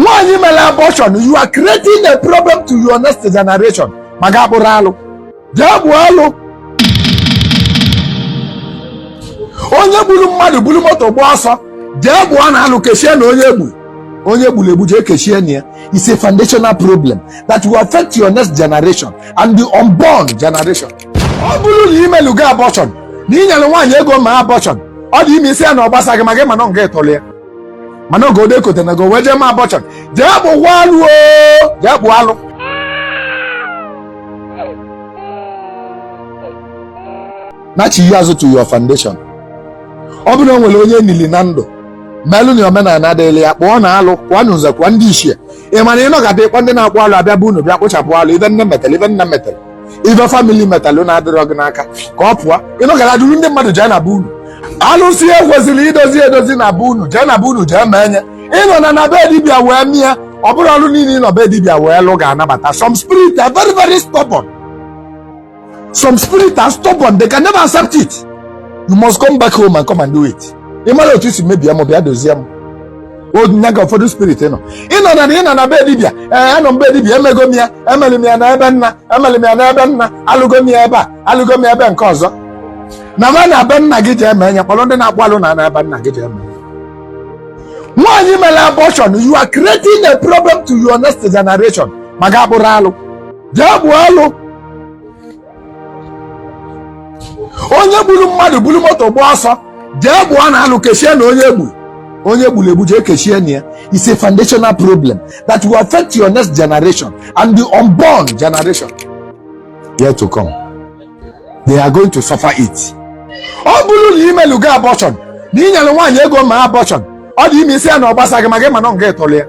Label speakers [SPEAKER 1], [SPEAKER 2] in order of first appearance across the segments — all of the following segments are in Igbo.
[SPEAKER 1] Nwaanyị mere abortion, you are creating a problem to your next generation. Ma ga akpụrụ alụ, jee gbuo alụ. Onye gburu mmadụ buru moto gbaa ọsọ, jee gbuo na alụ, kechie na onye gburu, onye gburu egbu, jee kechie na ya. It's a foundational problem that will affect your next generation and the unborn generation. Ọ bụrụ na imelugo abortion, na inyere nwaanyị ego ma abortion, ọ dị ime isi ya na ọ gbasaghị ma gị, mana ọ ga ịtọrọ ya, mana oge ode kote na go wee jee ma abortion, jee gbụwa alụ o, jee gbuo alụ. Nachi azụ to your foundation. Ọ bụrụ na o nwere onye nili na ndụ, melụ na omenala adịghị ya, kpụọ na alụ, kwụọ na nze, kwụọ ndị ichie. Ị mana ịnọgata ịkpọ ndị na-akpụ alụ abịa bụ unu bịa kpụchapụ alụ, ife nne metalụ, ife nna metalụ, ife family metalụ na-adịrọ gị n'aka ka ọ pụọ. Ịnọgata duru ndị mmadụ jee na be unu. Alụsị ekwesịrị idozi edozi na be unu, jee na be unu jee mee nye. Ịnọ na be dibịa wee mie, ọ bụrụ ọrụ niile ịnọ be dibịa wee lụ ga-anabata. Some spirit are very very stubborn. Some spirit are stubborn, they can never accept it. You must come back home and come and do it. Ị mara otu isi mebie m, bịa dozie m. Nya ka ụfọdụ spirit nọ. Ịnọ na ịnọ na be dibịa, ee, anọ m be dibịa, emego m ya, emere m ya na ebe nna, emere m ya na ebe nna, alụgo m ya ebe a, alụgo m ya ebe nke ọzọ. Na ma na be nna gị jee mee ya, kpọrọ ndị na-akpụ alụ na ebe nna gị jee mee. Nwaanyị mere abortion, you are creating a problem to your next generation. Ma ga akpụrụ alụ, jee gbuo alụ. Onye gburu mmadụ buru moto gbaa ọsọ, jee gbuo na alụ, kechie na onye gburu, onye gburu egbu, jee kechie na ya. It's a foundational problem that will affect your next generation and the unborn generation yet to come. They are going to suffer it. Ọ bụrụ na imelugo abortion, na inyere nwaanyị ego ma abortion, ọ dị ime isi ya na ọ gbasaghị ma gị, mana ọ ga ịtọrọ ya,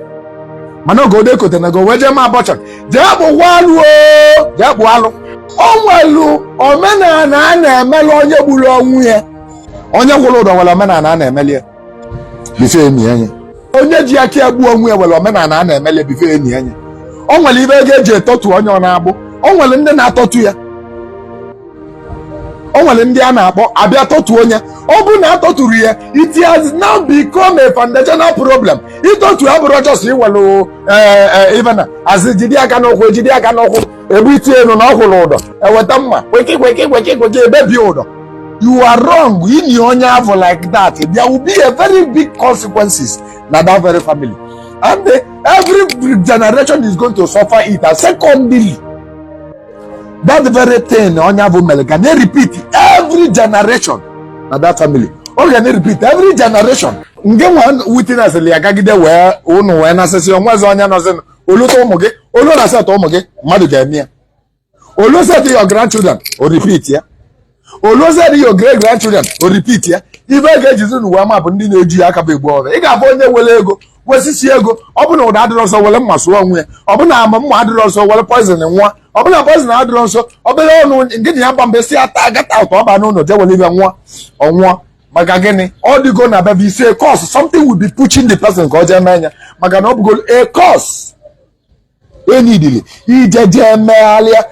[SPEAKER 1] mana oge ode kote na go wee jee ma abortion, jee gbụwa alụ o, jee gbuo alụ. O nwelu omenala a na-emelụ onye gburu onwe ya. Onye gwụrụ ụdọ nwere omenala a na-emeli ya before eni enye. Onye ji aka ya gbuo onwe ya nwere omenala a na-emeli ya before eni enye. O nwere ibe ego eji etọtu onye ọ na-agbụ. O nwere ndị na-atọtu ya. O nwere ndị a na-akpọ abịa tọtuo onye. Ọ bụrụ na atọturu ya, it has now become a foundational problem. Ịtọtu abụrụ just iwelu ibe na azị jide aka n'ụkwụ, jide aka n'ụkwụ, ebu itinye elu na ọkwụrụ ụdọ, eweta mma kweki kweki kweki kweki ebebi ụdọ. You are wrong. Ini onye afọ like that, there will be a very big consequences na that very family, and every generation is going to suffer it. And secondly, that very thing onye afọ mere ga na-repeat every generation na that family. Ọ ga na-repeat every generation. Nke nwa witness ya gagide wee unu wee nasịsị onwezi onye nọzi oluta ụmụ gị, olu na set ụmụ gị, mmadụ ga-eme ya. Olu set your grandchildren, o repeat ya. Olu set your great grandchildren, o repeat ya. Ibe ga-ejizi n'uwe ma bụ ndị na-eji ya aka bụ egbu ọbịa. Ị ga-abụ onye were ego wesisi ego, ọ bụ na ụda adịrọ nsọ, were mma sụọ onwe ya. Ọ bụ na ama mma adịrọ nsọ, were poison nwa. Ọ bụ na poison adịrọ nsọ, obere ọnụ nke na ya gba mbe si ata gata ụtọ ọba n'ụlọ jee were ibe nwa ọnwụọ. Maka gịnị? Ọ dịgo na bebe isi a curse, something will be pushing the person ka ọ jee mee ya, maka na ọ bụgo a curse enidili ije jee megharịa.